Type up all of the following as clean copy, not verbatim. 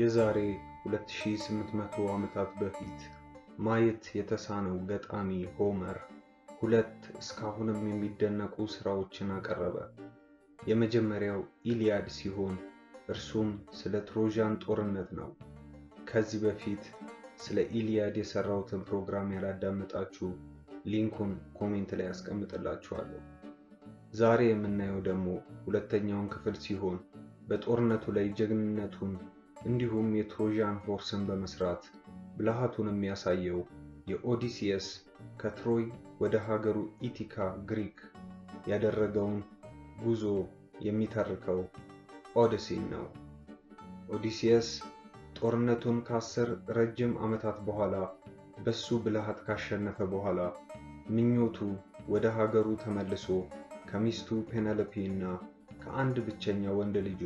የዛሬ 2800 ዓመታት በፊት ማየት የተሳነው ገጣሚ ሆመር ሁለት እስካሁንም የሚደነቁ ሥራዎችን አቀረበ። የመጀመሪያው ኢሊያድ ሲሆን እርሱም ስለ ትሮዣን ጦርነት ነው። ከዚህ በፊት ስለ ኢሊያድ የሰራሁትን ፕሮግራም ያላዳመጣችሁ link ኡን comment ላይ አስቀምጥላችኋለሁ። ዛሬ የምናየው ደግሞ ሁለተኛውን ክፍል ሲሆን በጦርነቱ ላይ ጀግንነቱን እንዲሁም የ Trojan horse ን በመስራት ብልሃቱን የሚያሳየው የኦዲሲየስ ከትሮይ ወደ ሀገሩ ኢቲካ ግሪክ ያደረገውን ጉዞ የሚተርከው ኦዲሲን ነው። ኦዲሲየስ ጦርነቱን ከ10 ረጅም ዓመታት በኋላ በሱ ብልሃት ካሸነፈ በኋላ ምኞቱ ወደ ሀገሩ ተመልሶ ከሚስቱ ፔነሎፒ እና ከአንድ ብቸኛ ወንድ ልጁ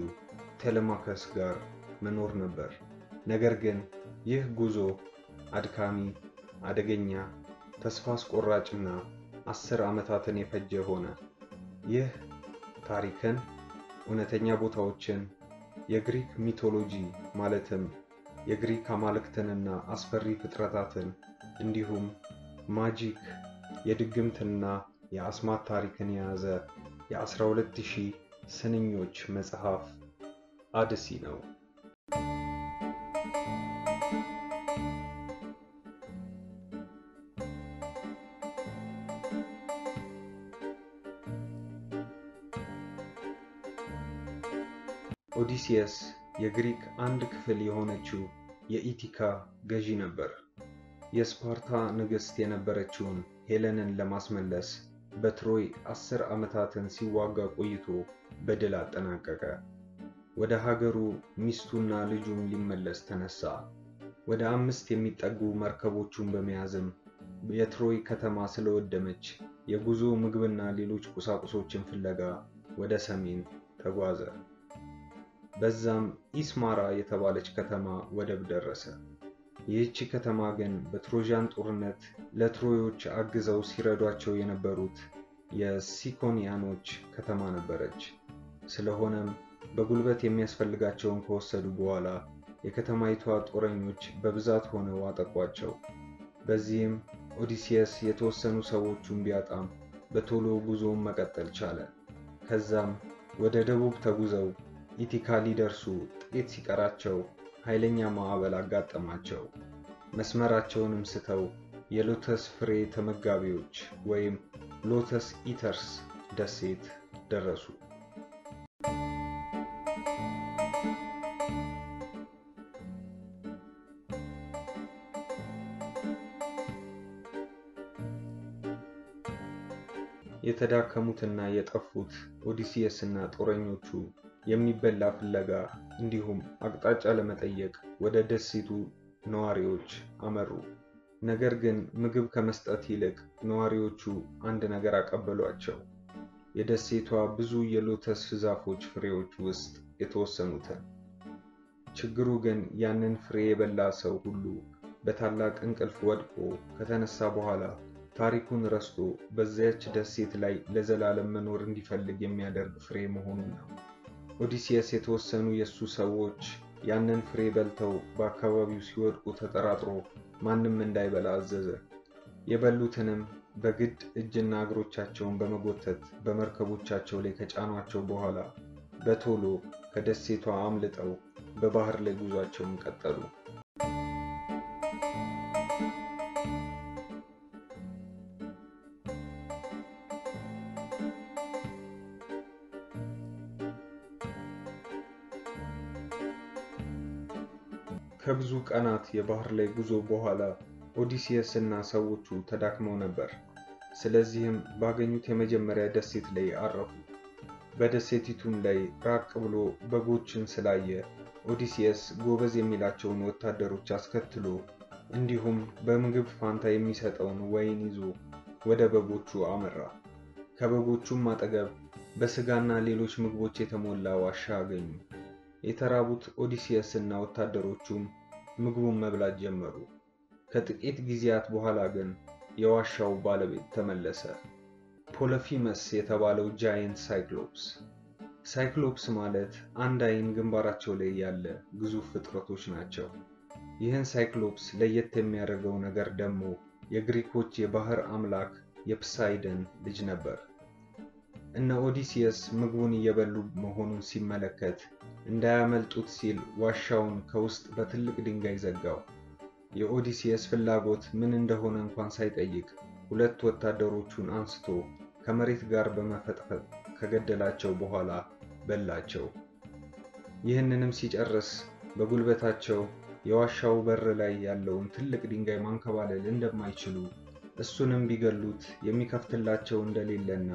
ቴሌማከስ ጋር መኖር ነበር። ነገር ግን ይህ ጉዞ አድካሚ፣ አደገኛ፣ ተስፋ አስቆራጭና 10 ዓመታትን የፈጀ ሆነ። ይህ ታሪክን፣ እውነተኛ ቦታዎችን፣ የግሪክ mythology ማለትም የግሪክ አማልክትንና አስፈሪ ፍጥረታትን እንዲሁም magic፣ የድግምትና የአስማት ታሪክን የያዘ የ12,000 ስንኞች መጽሐፍ ኦዲሲ ነው። ኦዲሲየስ የግሪክ አንድ ክፍል የሆነችው የኢቲካ ገዢ ነበር። የስፓርታ ንግሥት የነበረችውን ሄለንን ለማስመለስ በትሮይ 10 ዓመታትን ሲዋጋ ቆይቶ በድል አጠናቀቀ። ወደ ሀገሩ ሚስቱና ልጁም ሊመለስ ተነሳ። ወደ 5 የሚጠጉ መርከቦቹን በመያዝም የትሮይ ከተማ ስለወደመች የጉዞ ምግብና ሌሎች ቁሳቁሶችን ፍለጋ ወደ ሰሜን ተጓዘ። በዛም ኢስማራ የተባለች ከተማ ወደብ ደረሰ። ይህቺ ከተማ ግን በትሮዣን ጦርነት ለትሮዮች አግዘው ሲረዷቸው የነበሩት የሲኮንያኖች ከተማ ነበረች። ስለሆነም በጉልበት የሚያስፈልጋቸውን ከወሰዱ በኋላ የከተማይቷ ጦረኞች በብዛት ሆነው አጠቋቸው። በዚህም ኦዲሲየስ የተወሰኑ ሰዎቹን ቢያጣም በቶሎ ጉዞውን መቀጠል ቻለ። ከዛም ወደ ደቡብ ተጉዘው ኢቲካ ሊደርሱ ጥቂት ሲቀራቸው ኃይለኛ ማዕበል አጋጠማቸው። መስመራቸውንም ስተው የ lotus ፍሬ ተመጋቢዎች ወይም lotus eaters ደሴት ደረሱ። የተዳከሙትና የጠፉት ኦዲሲየስና ጦረኞቹ የሚበላ ፍለጋ እንዲሁም አቅጣጫ ለመጠየቅ ወደ ደሴቱ ነዋሪዎች አመሩ። ነገር ግን ምግብ ከመስጠት ይልቅ ነዋሪዎቹ አንድ ነገር አቀበሏቸው። የደሴቷ ብዙ የ lotus ዛፎች ፍሬዎች ውስጥ የተወሰኑትን። ችግሩ ግን ያንን ፍሬ የበላ ሰው ሁሉ በታላቅ እንቅልፍ ወድቆ ከተነሳ በኋላ ታሪኩን ረስቶ በዚያች ደሴት ላይ ለዘላለም መኖር እንዲፈልግ የሚያደርግ ፍሬ መሆኑን ነው። ኦዲሲየስ የተወሰኑ የሱ ሰዎች ያንን ፍሬ በልተው በአካባቢው ሲወድቁ ተጠራጥሮ ማንም እንዳይበላ አዘዘ። የበሉትንም በግድ እጅና እግሮቻቸውን በመጎተት በመርከቦቻቸው ላይ ከጫኗቸው በኋላ በቶሎ ከደሴቷ አምልጠው በባህር ላይ ጉዟቸውን ቀጠሉ። ከብዙ ቀናት የባህር ላይ ጉዞ በኋላ ኦዲሲየስ እና ሰዎቹ ተዳክመው ነበር። ስለዚህም ባገኙት የመጀመሪያ ደሴት ላይ አረፉ። በደሴቲቱም ላይ ራቅ ብሎ በጎችን ስላየ ኦዲሲየስ ጎበዝ የሚላቸውን ወታደሮች አስከትሎ እንዲሁም በምግብ ፋንታ የሚሰጠውን ወይን ይዞ ወደ በጎቹ አመራ። ከበጎቹም አጠገብ በስጋና ሌሎች ምግቦች የተሞላ ዋሻ አገኙ። የተራቡት ኦዲሲየስ እና ወታደሮቹም ምግቡን መብላት ጀመሩ። ከጥቂት ጊዜያት በኋላ ግን የዋሻው ባለቤት ተመለሰ። ፖሊፊመስ የተባለው giant cyclops። ሳይክሎፕስ ማለት አንድ አይን ግንባራቸው ላይ ያለ ግዙፍ ፍጥረቶች ናቸው። ይህን ሳይክሎፕስ ለየት የሚያደርገው ነገር ደግሞ የግሪኮች የባህር አምላክ የፕሳይደን ልጅ ነበር። እነ ኦዲሲየስ ምግቡን እየበሉ መሆኑን ሲመለከት እንዳያመልጡት ሲል ዋሻውን ከውስጥ በትልቅ ድንጋይ ዘጋው። የኦዲሲየስ ፍላጎት ምን እንደሆነ እንኳን ሳይጠይቅ ሁለት ወታደሮቹን አንስቶ ከመሬት ጋር በመፈጥፈጥ ከገደላቸው በኋላ በላቸው። ይህንንም ሲጨርስ በጉልበታቸው የዋሻው በር ላይ ያለውን ትልቅ ድንጋይ ማንከባለል እንደማይችሉ፣ እሱንም ቢገሉት የሚከፍትላቸው እንደሌለና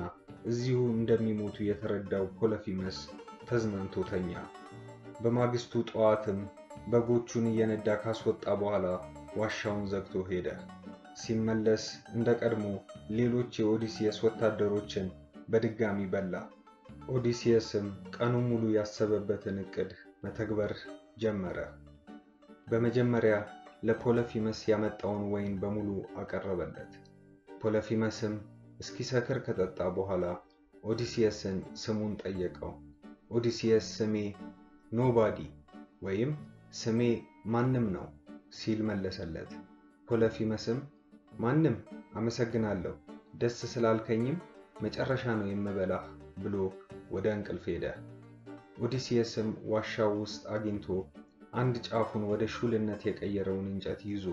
እዚሁ እንደሚሞቱ የተረዳው ፖለፊመስ ተዝናንቶ ተኛ። በማግስቱ ጠዋትም በጎቹን እየነዳ ካስወጣ በኋላ ዋሻውን ዘግቶ ሄደ። ሲመለስ እንደ ቀድሞ ሌሎች የኦዲሲየስ ወታደሮችን በድጋሚ በላ። ኦዲሲየስም ቀኑን ሙሉ ያሰበበትን እቅድ መተግበር ጀመረ። በመጀመሪያ ለፖለፊመስ ያመጣውን ወይን በሙሉ አቀረበለት። ፖለፊመስም እስኪሰክር ከጠጣ በኋላ ኦዲሲየስን ስሙን ጠየቀው። ኦዲሲየስ ስሜ nobody ወይም ስሜ ማንም ነው ሲል መለሰለት። ፖለፊመስም ማንም፣ አመሰግናለሁ፣ ደስ ስላልከኝም መጨረሻ ነው የምበላህ ብሎ ወደ እንቅልፍ ሄደ። ኦዲሲየስም ዋሻው ውስጥ አግኝቶ አንድ ጫፉን ወደ ሹልነት የቀየረውን እንጨት ይዞ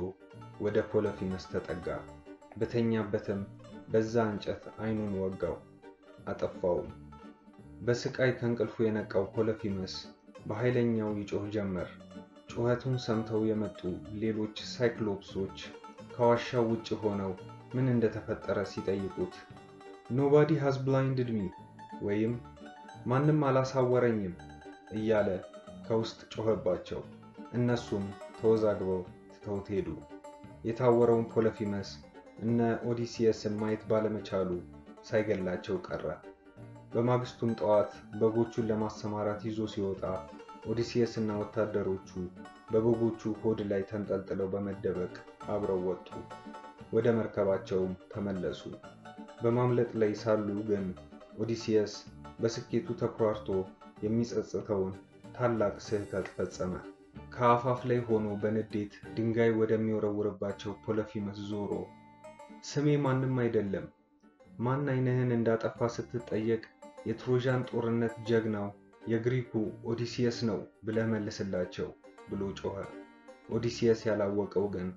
ወደ ፖለፊመስ ተጠጋ። በተኛበትም በዛ እንጨት አይኑን ወጋው፣ አጠፋውም። በስቃይ ከእንቅልፉ የነቃው ፖለፊመስ በኃይለኛው ይጮህ ጀመር። ጩኸቱን ሰምተው የመጡ ሌሎች ሳይክሎፕሶች ከዋሻው ውጭ ሆነው ምን እንደተፈጠረ ሲጠይቁት "Nobody has blinded me" ወይም ማንም አላሳወረኝም እያለ ከውስጥ ጮኸባቸው። እነሱም ተወዛግበው ትተውት ሄዱ። የታወረውን ፖለፊመስ እነ ኦዲሲየስን ማየት ባለመቻሉ ሳይገላቸው ቀረ። በማግስቱም ጠዋት በጎቹን ለማሰማራት ይዞ ሲወጣ ኦዲሲየስ እና ወታደሮቹ በበጎቹ ሆድ ላይ ተንጠልጥለው በመደበቅ አብረው ወጡ። ወደ መርከባቸውም ተመለሱ። በማምለጥ ላይ ሳሉ ግን ኦዲሲየስ በስኬቱ ተኩራርቶ የሚጸጽተውን ታላቅ ስህተት ፈጸመ። ከአፋፍ ላይ ሆኖ በንዴት ድንጋይ ወደሚወረውርባቸው ፖለፊመስ ዞሮ "ስሜ ማንም አይደለም፣ ማን አይንህን እንዳጠፋ ስትጠየቅ የትሮዣን ጦርነት ጀግናው የግሪኩ ኦዲሲየስ ነው ብለህ መልስላቸው" ብሎ ጮኸ። ኦዲሲየስ ያላወቀው ግን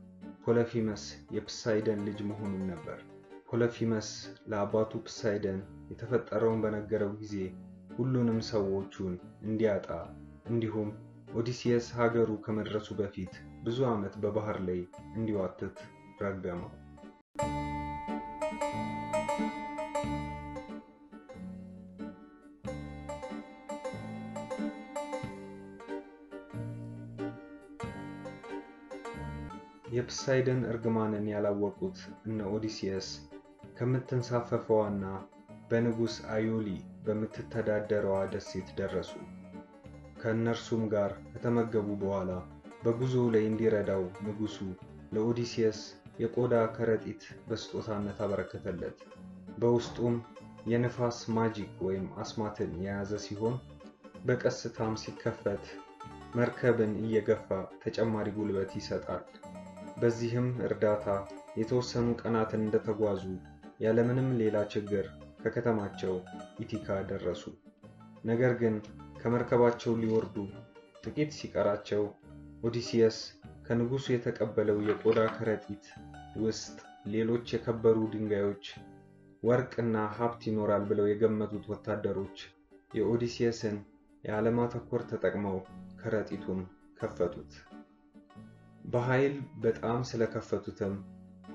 ፖለፊመስ የፕሳይደን ልጅ መሆኑን ነበር። ፖለፊመስ ለአባቱ ፕሳይደን የተፈጠረውን በነገረው ጊዜ ሁሉንም ሰዎቹን እንዲያጣ እንዲሁም ኦዲሲየስ ሀገሩ ከመድረሱ በፊት ብዙ ዓመት በባህር ላይ እንዲዋትት ረገመው። የፕሳይደን እርግማንን ያላወቁት እነ ኦዲሲየስ ከምትንሳፈፈዋና በንጉሥ አዮሊ በምትተዳደረዋ ደሴት ደረሱ። ከእነርሱም ጋር ከተመገቡ በኋላ በጉዞው ላይ እንዲረዳው ንጉሱ ለኦዲሲየስ የቆዳ ከረጢት በስጦታነት አበረከተለት። በውስጡም የንፋስ magic ወይም አስማትን የያዘ ሲሆን በቀስታም ሲከፈት መርከብን እየገፋ ተጨማሪ ጉልበት ይሰጣል። በዚህም እርዳታ የተወሰኑ ቀናትን እንደተጓዙ ያለምንም ሌላ ችግር ከከተማቸው ኢቲካ ደረሱ። ነገር ግን ከመርከባቸው ሊወርዱ ጥቂት ሲቀራቸው ኦዲሲየስ ከንጉሱ የተቀበለው የቆዳ ከረጢት ውስጥ ሌሎች የከበሩ ድንጋዮች፣ ወርቅና ሀብት ይኖራል ብለው የገመቱት ወታደሮች የኦዲሲየስን ያለማተኮር ተጠቅመው ከረጢቱን ከፈቱት። በኃይል በጣም ስለከፈቱትም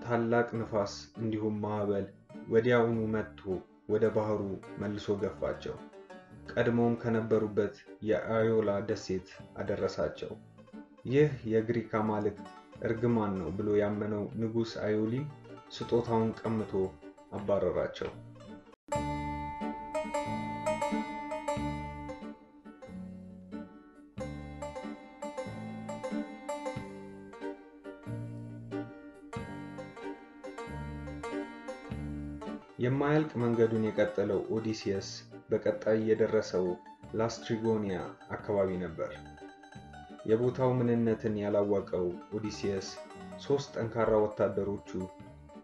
ታላቅ ንፋስ እንዲሁም ማዕበል ወዲያውኑ መጥቶ ወደ ባህሩ መልሶ ገፋቸው። ቀድሞም ከነበሩበት የአዮላ ደሴት አደረሳቸው። ይህ የግሪክ አማልክት እርግማን ነው ብሎ ያመነው ንጉሥ አዮሊም ስጦታውን ቀምቶ አባረራቸው። የማያልቅ መንገዱን የቀጠለው ኦዲሲየስ በቀጣይ የደረሰው ላስትሪጎኒያ አካባቢ ነበር። የቦታው ምንነትን ያላወቀው ኦዲሲየስ 3 ጠንካራ ወታደሮቹ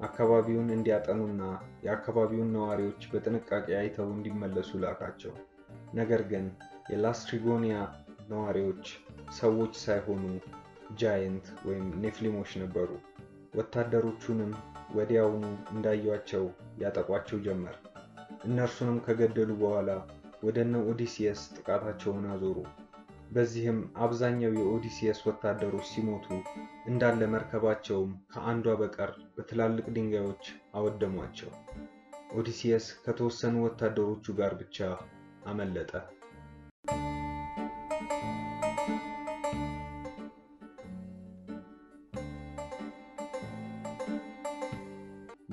አካባቢውን እንዲያጠኑና የአካባቢውን ነዋሪዎች በጥንቃቄ አይተው እንዲመለሱ ላካቸው። ነገር ግን የላስትሪጎኒያ ነዋሪዎች ሰዎች ሳይሆኑ giant ወይም ኔፍሊሞች ነበሩ። ወታደሮቹንም ወዲያውኑ እንዳዩአቸው ያጠቋቸው ጀመር። እነርሱንም ከገደሉ በኋላ ወደ እነ ኦዲሲየስ ጥቃታቸውን አዞሩ። በዚህም አብዛኛው የኦዲሲየስ ወታደሮች ሲሞቱ እንዳለ መርከባቸውም ከአንዷ በቀር በትላልቅ ድንጋዮች አወደሟቸው። ኦዲሲየስ ከተወሰኑ ወታደሮቹ ጋር ብቻ አመለጠ።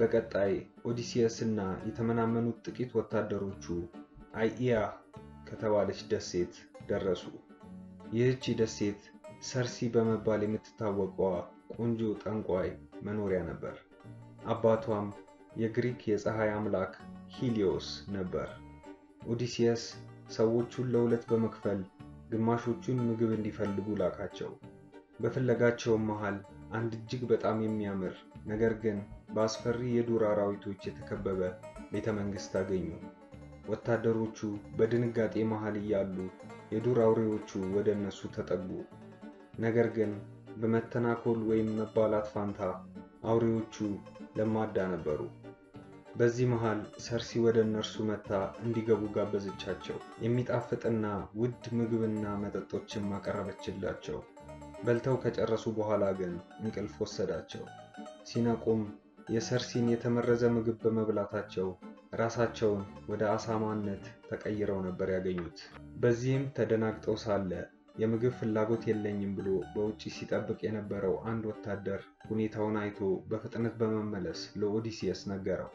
በቀጣይ ኦዲሲየስ እና የተመናመኑት ጥቂት ወታደሮቹ አይኢያ ከተባለች ደሴት ደረሱ። ይህቺ ደሴት ሰርሲ በመባል የምትታወቀዋ ቆንጆ ጠንቋይ መኖሪያ ነበር። አባቷም የግሪክ የፀሐይ አምላክ ሂሊዮስ ነበር። ኦዲሲየስ ሰዎቹን ለሁለት በመክፈል ግማሾቹን ምግብ እንዲፈልጉ ላካቸው። በፍለጋቸውም መሃል አንድ እጅግ በጣም የሚያምር ነገር ግን በአስፈሪ የዱር አራዊቶች የተከበበ ቤተ መንግስት አገኙ። ወታደሮቹ በድንጋጤ መሃል እያሉ የዱር አውሬዎቹ ወደ እነሱ ተጠጉ። ነገር ግን በመተናኮል ወይም መባላት ፋንታ አውሬዎቹ ለማዳ ነበሩ። በዚህ መሃል ሰርሲ ወደ እነርሱ መጥታ እንዲገቡ ጋበዘቻቸው። የሚጣፍጥና ውድ ምግብና መጠጦችን አቀረበችላቸው። በልተው ከጨረሱ በኋላ ግን እንቅልፍ ወሰዳቸው። ሲነቁም የሰርሲን የተመረዘ ምግብ በመብላታቸው ራሳቸውን ወደ አሳማነት ተቀይረው ነበር ያገኙት። በዚህም ተደናግጠው ሳለ የምግብ ፍላጎት የለኝም ብሎ በውጪ ሲጠብቅ የነበረው አንድ ወታደር ሁኔታውን አይቶ በፍጥነት በመመለስ ለኦዲሲየስ ነገረው።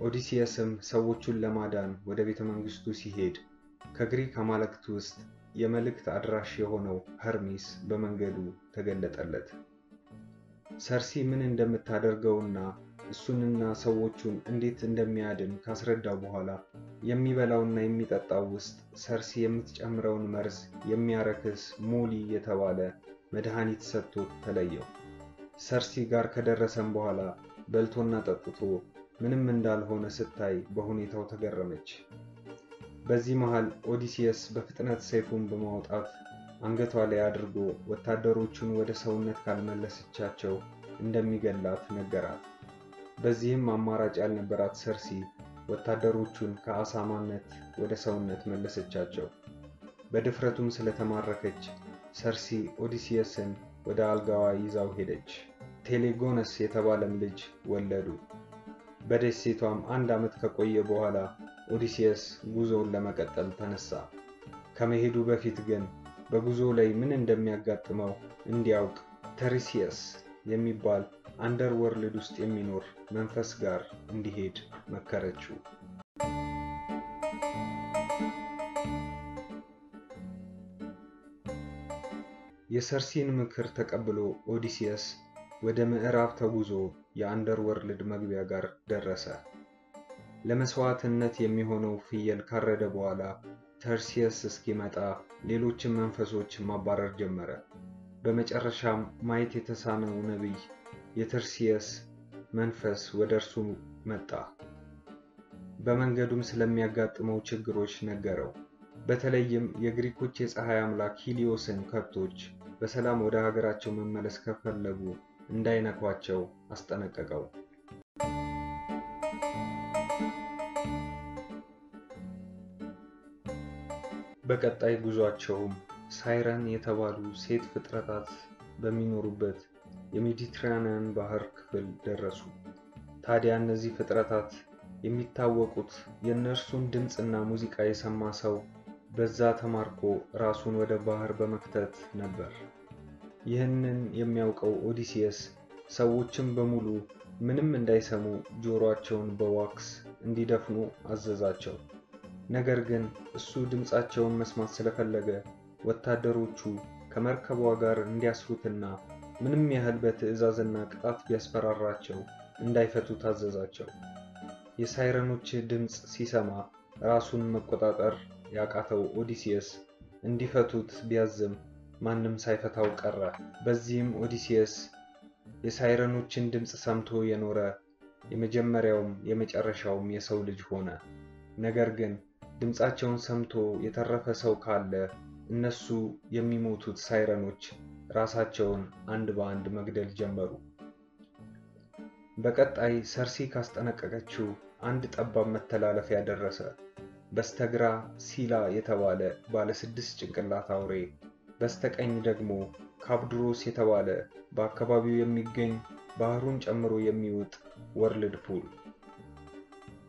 ኦዲሲየስም ሰዎቹን ለማዳን ወደ ቤተ መንግስቱ ሲሄድ ከግሪክ አማልክት ውስጥ የመልእክት አድራሽ የሆነው ኸርሚስ በመንገዱ ተገለጠለት። ሰርሲ ምን እንደምታደርገውና እሱንና ሰዎቹን እንዴት እንደሚያድን ካስረዳው በኋላ የሚበላውና የሚጠጣው ውስጥ ሰርሲ የምትጨምረውን መርዝ የሚያረክስ ሞሊ የተባለ መድኃኒት ሰጥቶት ተለየው። ሰርሲ ጋር ከደረሰም በኋላ በልቶና ጠጥቶ ምንም እንዳልሆነ ስታይ በሁኔታው ተገረመች። በዚህ መሃል ኦዲሲየስ በፍጥነት ሰይፉን በማውጣት አንገቷ ላይ አድርጎ ወታደሮቹን ወደ ሰውነት ካልመለሰቻቸው እንደሚገላት ነገራት። በዚህም አማራጭ ያልነበራት ሰርሲ ወታደሮቹን ከአሳማነት ወደ ሰውነት መለሰቻቸው። በድፍረቱም ስለተማረከች ሰርሲ ኦዲሲየስን ወደ አልጋዋ ይዛው ሄደች። ቴሌጎነስ የተባለም ልጅ ወለዱ። በደሴቷም 1 ዓመት ከቆየ በኋላ ኦዲሲየስ ጉዞውን ለመቀጠል ተነሳ። ከመሄዱ በፊት ግን በጉዞው ላይ ምን እንደሚያጋጥመው እንዲያውቅ ተርሲየስ የሚባል underworld ውስጥ የሚኖር መንፈስ ጋር እንዲሄድ መከረችው። የሰርሲን ምክር ተቀብሎ ኦዲሲየስ ወደ ምዕራብ ተጉዞ የ underworld መግቢያ ጋር ደረሰ። ለመስዋዕትነት የሚሆነው ፍየል ካረደ በኋላ ተርሲየስ እስኪመጣ ሌሎችን መንፈሶች ማባረር ጀመረ። በመጨረሻም ማየት የተሳነው ነብይ የተርሲየስ መንፈስ ወደ እርሱ መጣ። በመንገዱም ስለሚያጋጥመው ችግሮች ነገረው። በተለይም የግሪኮች የፀሐይ አምላክ ሂሊዮስን ከብቶች በሰላም ወደ ሀገራቸው መመለስ ከፈለጉ እንዳይነኳቸው አስጠነቀቀው። በቀጣይ ጉዟቸውም ሳይረን የተባሉ ሴት ፍጥረታት በሚኖሩበት የሜዲትራኒያን ባህር ክፍል ደረሱ። ታዲያ እነዚህ ፍጥረታት የሚታወቁት የእነርሱን ድምፅና ሙዚቃ የሰማ ሰው በዛ ተማርኮ ራሱን ወደ ባህር በመክተት ነበር። ይህንን የሚያውቀው ኦዲሲየስ ሰዎችን በሙሉ ምንም እንዳይሰሙ ጆሮአቸውን በ wax እንዲደፍኑ አዘዛቸው። ነገር ግን እሱ ድምፃቸውን መስማት ስለፈለገ ወታደሮቹ ከመርከቧ ጋር እንዲያስሩትና ምንም ያህል በትዕዛዝና ቅጣት ቢያስፈራራቸው እንዳይፈቱ ታዘዛቸው። የሳይረኖች ድምፅ ሲሰማ ራሱን መቆጣጠር ያቃተው ኦዲሲየስ እንዲፈቱት ቢያዝም ማንም ሳይፈታው ቀረ። በዚህም ኦዲሲየስ የሳይረኖችን ድምፅ ሰምቶ የኖረ የመጀመሪያውም የመጨረሻውም የሰው ልጅ ሆነ። ነገር ግን ድምፃቸውን ሰምቶ የተረፈ ሰው ካለ እነሱ የሚሞቱት ሳይረኖች ራሳቸውን አንድ በአንድ መግደል ጀመሩ። በቀጣይ ሰርሲ ካስጠነቀቀችው አንድ ጠባብ መተላለፊያ ደረሰ። በስተግራ ሲላ የተባለ ባለ 6 ጭንቅላት አውሬ፣ በስተቀኝ ደግሞ ካብድሮስ የተባለ በአካባቢው የሚገኝ ባህሩን ጨምሮ የሚውጥ whirlpool።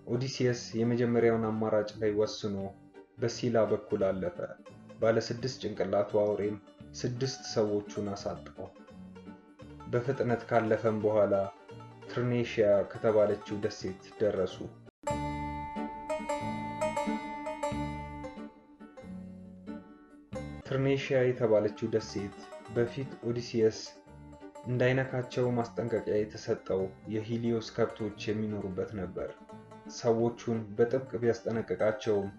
ኦዲሲየስ የመጀመሪያውን አማራጭ ላይ ወስኖ በሲላ በኩል አለፈ። ባለ 6 ጭንቅላቱ አውሬም 6 ሰዎቹን አሳጣው። በፍጥነት ካለፈም በኋላ ትርኔሽያ ከተባለችው ደሴት ደረሱ። ትርኔሽያ የተባለችው ደሴት በፊት ኦዲሲየስ እንዳይነካቸው ማስጠንቀቂያ የተሰጠው የሂሊዮስ ከብቶች የሚኖሩበት ነበር። ሰዎቹን በጥብቅ ቢያስጠነቅቃቸውም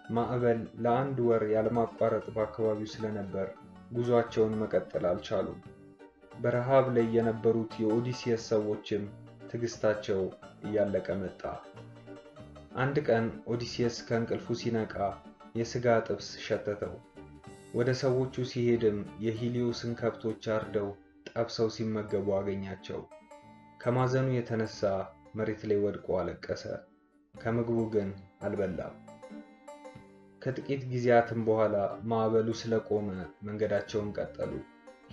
ማዕበል ለአንድ ወር ያለማቋረጥ በአካባቢው ስለነበር ጉዟቸውን መቀጠል አልቻሉም። በረሃብ ላይ የነበሩት የኦዲሲየስ ሰዎችም ትዕግስታቸው እያለቀ መጣ። አንድ ቀን ኦዲሲየስ ከእንቅልፉ ሲነቃ የስጋ ጥብስ ሸተተው። ወደ ሰዎቹ ሲሄድም የሂሊዮስን ከብቶች አርደው ጠብሰው ሲመገቡ አገኛቸው። ከማዘኑ የተነሳ መሬት ላይ ወድቆ አለቀሰ። ከምግቡ ግን አልበላም። ከጥቂት ጊዜያትም በኋላ ማዕበሉ ስለቆመ መንገዳቸውን ቀጠሉ።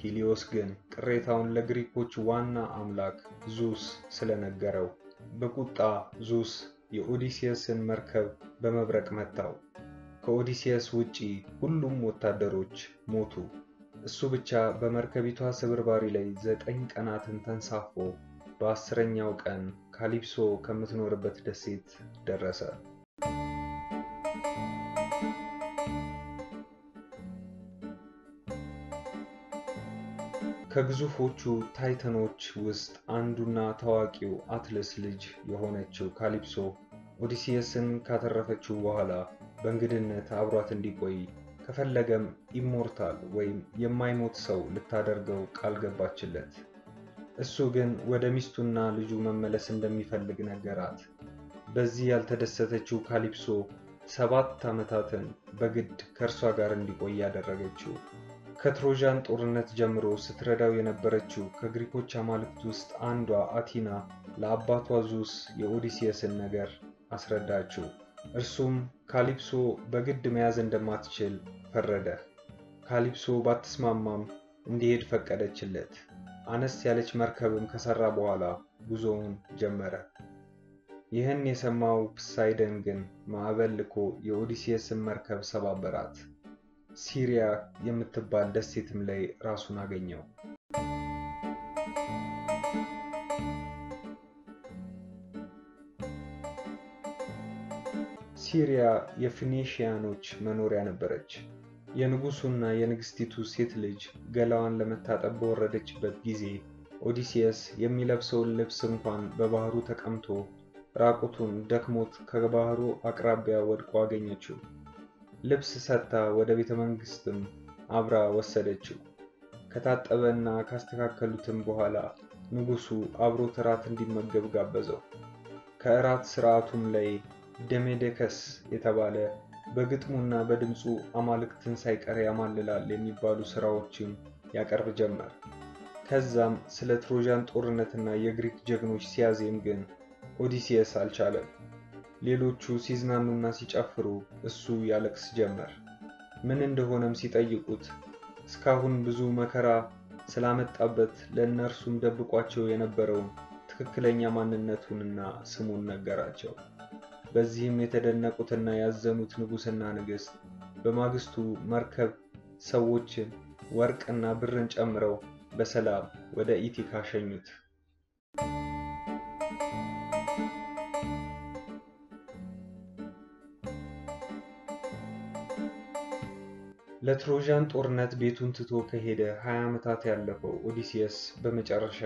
ሂሊዮስ ግን ቅሬታውን ለግሪኮች ዋና አምላክ ዙስ ስለነገረው በቁጣ ዙስ የኦዲሲየስን መርከብ በመብረቅ መታው። ከኦዲሲየስ ውጪ ሁሉም ወታደሮች ሞቱ። እሱ ብቻ በመርከቢቷ ስብርባሪ ላይ 9 ቀናትን ተንሳፎ በ10ኛው ቀን ካሊፕሶ ከምትኖርበት ደሴት ደረሰ። ከግዙፎቹ ታይተኖች ውስጥ አንዱና ታዋቂው አትለስ ልጅ የሆነችው ካሊፕሶ ኦዲሲየስን ካተረፈችው በኋላ በእንግድነት አብሯት እንዲቆይ ከፈለገም immortal ወይም የማይሞት ሰው ልታደርገው ቃል ገባችለት። እሱ ግን ወደ ሚስቱና ልጁ መመለስ እንደሚፈልግ ነገራት። በዚህ ያልተደሰተችው ካሊፕሶ 7 ዓመታትን በግድ ከእርሷ ጋር እንዲቆይ ያደረገችው። ከትሮዣን ጦርነት ጀምሮ ስትረዳው የነበረችው ከግሪኮች አማልክት ውስጥ አንዷ አቲና ለአባቷ ዙስ የኦዲሲየስን ነገር አስረዳችው። እርሱም ካሊፕሶ በግድ መያዝ እንደማትችል ፈረደ። ካሊፕሶ ባትስማማም እንዲሄድ ፈቀደችለት። አነስ ያለች መርከብም ከሰራ በኋላ ጉዞውን ጀመረ። ይህን የሰማው ፖሳይደን ግን ማዕበል ልኮ የኦዲሲየስን መርከብ ሰባበራት። ሲሪያ የምትባል ደሴትም ላይ ራሱን አገኘው። ሲሪያ የፊኒሺያኖች መኖሪያ ነበረች። የንጉሱና የንግስቲቱ ሴት ልጅ ገላዋን ለመታጠብ በወረደችበት ጊዜ ኦዲሲየስ የሚለብሰውን ልብስ እንኳን በባህሩ ተቀምቶ ራቁቱን ደክሞት ከባህሩ አቅራቢያ ወድቆ አገኘችው። ልብስ ሰጥታ ወደ ቤተ መንግስትም አብራ ወሰደችው። ከታጠበና ካስተካከሉትም በኋላ ንጉሱ አብሮት እራት እንዲመገብ ጋበዘው። ከእራት ስርዓቱም ላይ ደሜደከስ የተባለ በግጥሙና በድምፁ አማልክትን ሳይቀር ያማልላል የሚባሉ ስራዎችን ያቀርብ ጀመር። ከዛም ስለ ትሮዣን ጦርነትና የግሪክ ጀግኖች ሲያዜም ግን ኦዲሲየስ አልቻለም። ሌሎቹ ሲዝናኑና ሲጨፍሩ እሱ ያለቅስ ጀመር። ምን እንደሆነም ሲጠይቁት እስካሁን ብዙ መከራ ስላመጣበት ለእነርሱም ደብቋቸው የነበረውን ትክክለኛ ማንነቱንና ስሙን ነገራቸው። በዚህም የተደነቁትና ያዘኑት ንጉስና ንግስት በማግስቱ መርከብ ሰዎችን ወርቅና ብርን ጨምረው በሰላም ወደ ኢቲካ ሸኙት። ለትሮዣን ጦርነት ቤቱን ትቶ ከሄደ 20 ዓመታት ያለፈው ኦዲሲየስ በመጨረሻ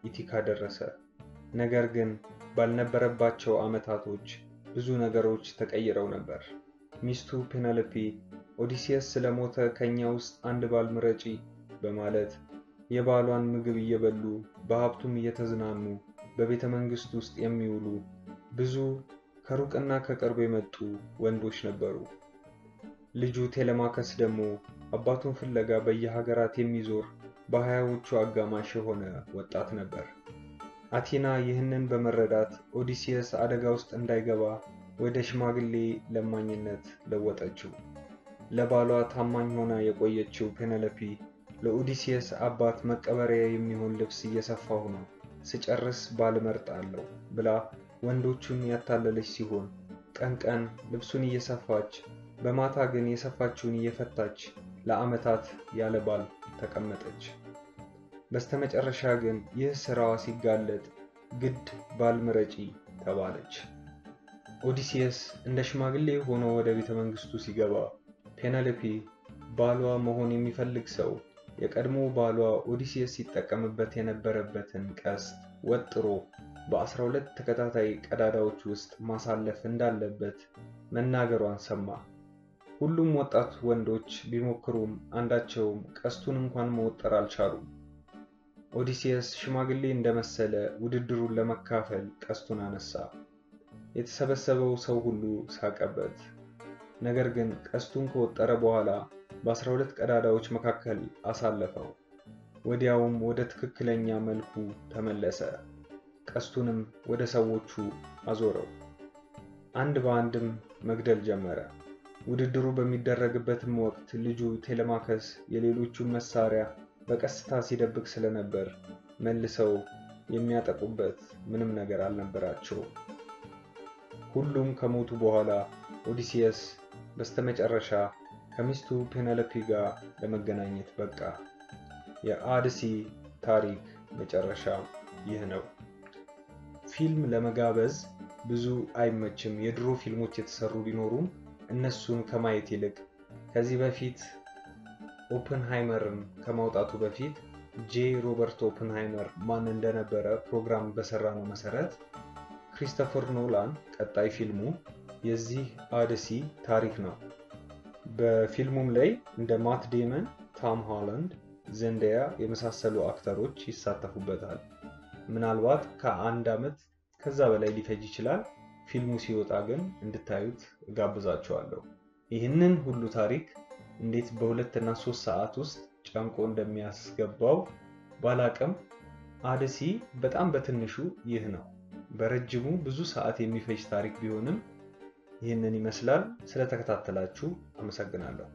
ኢቲካ ደረሰ። ነገር ግን ባልነበረባቸው ዓመታቶች ብዙ ነገሮች ተቀይረው ነበር። ሚስቱ ፔኔሎፒ ኦዲሲየስ ስለሞተ ከኛ ውስጥ አንድ ባል ምረጪ በማለት የባሏን ምግብ እየበሉ በሀብቱም እየተዝናኑ በቤተ መንግስት ውስጥ የሚውሉ ብዙ ከሩቅና ከቅርብ የመጡ ወንዶች ነበሩ። ልጁ ቴሌማከስ ደግሞ አባቱን ፍለጋ በየሀገራት የሚዞር በ20ዎቹ አጋማሽ የሆነ ወጣት ነበር። አቴና ይህንን በመረዳት ኦዲሲየስ አደጋ ውስጥ እንዳይገባ ወደ ሽማግሌ ለማኝነት ለወጠችው። ለባሏ ታማኝ ሆና የቆየችው ፔኔሎፒ ለኦዲሲየስ አባት መቀበሪያ የሚሆን ልብስ እየሰፋሁ ነው፣ ስጨርስ ባል እመርጣለሁ ብላ ወንዶቹን ያታለለች ሲሆን ቀን ቀን ልብሱን እየሰፋች በማታ ግን የሰፋችውን እየፈታች ለዓመታት ያለ ባል ተቀመጠች። በስተመጨረሻ ግን ይህ ስራዋ ሲጋለጥ ግድ ባል ምረጪ ተባለች። ኦዲሲየስ እንደ ሽማግሌ ሆኖ ወደ ቤተ መንግስቱ ሲገባ ፔኔሎፒ ባሏ መሆን የሚፈልግ ሰው የቀድሞ ባሏ ኦዲሲየስ ሲጠቀምበት የነበረበትን ቀስት ወጥሮ በ12 ተከታታይ ቀዳዳዎች ውስጥ ማሳለፍ እንዳለበት መናገሯን ሰማ። ሁሉም ወጣት ወንዶች ቢሞክሩም አንዳቸውም ቀስቱን እንኳን መወጠር አልቻሉም። ኦዲሲየስ ሽማግሌ እንደመሰለ ውድድሩን ለመካፈል ቀስቱን አነሳ። የተሰበሰበው ሰው ሁሉ ሳቀበት። ነገር ግን ቀስቱን ከወጠረ በኋላ በ12 ቀዳዳዎች መካከል አሳለፈው። ወዲያውም ወደ ትክክለኛ መልኩ ተመለሰ። ቀስቱንም ወደ ሰዎቹ አዞረው። አንድ በአንድም መግደል ጀመረ። ውድድሩ በሚደረግበትም ወቅት ልጁ ቴሌማከስ የሌሎቹን መሳሪያ በቀስታ ሲደብቅ ስለነበር መልሰው የሚያጠቁበት ምንም ነገር አልነበራቸውም። ሁሉም ከሞቱ በኋላ ኦዲሲየስ በስተመጨረሻ ከሚስቱ ፔኔሎፒ ጋር ለመገናኘት በቃ። የኦዲሲ ታሪክ መጨረሻ ይህ ነው። ፊልም ለመጋበዝ ብዙ አይመችም። የድሮ ፊልሞች የተሰሩ ቢኖሩም እነሱን ከማየት ይልቅ ከዚህ በፊት ኦፕንሃይመርን ከማውጣቱ በፊት ጄ ሮበርት ኦፕንሃይመር ማን እንደነበረ ፕሮግራም በሰራነው መሰረት ክሪስቶፈር ኖላን ቀጣይ ፊልሙ የዚህ ኦዲሲ ታሪክ ነው። በፊልሙም ላይ እንደ ማት ዴመን፣ ቶም ሃላንድ፣ ዘንዳያ የመሳሰሉ actor ኦች ይሳተፉበታል። ምናልባት ከአንድ ዓመት ከዛ በላይ ሊፈጅ ይችላል። ፊልሙ ሲወጣ ግን እንድታዩት እጋብዛችኋለሁ። ይህንን ሁሉ ታሪክ እንዴት በ2 እና 3 ሰዓት ውስጥ ጨምቆ እንደሚያስገባው ባላቅም ኦዲሲ በጣም በትንሹ ይህ ነው። በረጅሙ ብዙ ሰዓት የሚፈጅ ታሪክ ቢሆንም ይህንን ይመስላል። ስለተከታተላችሁ አመሰግናለሁ።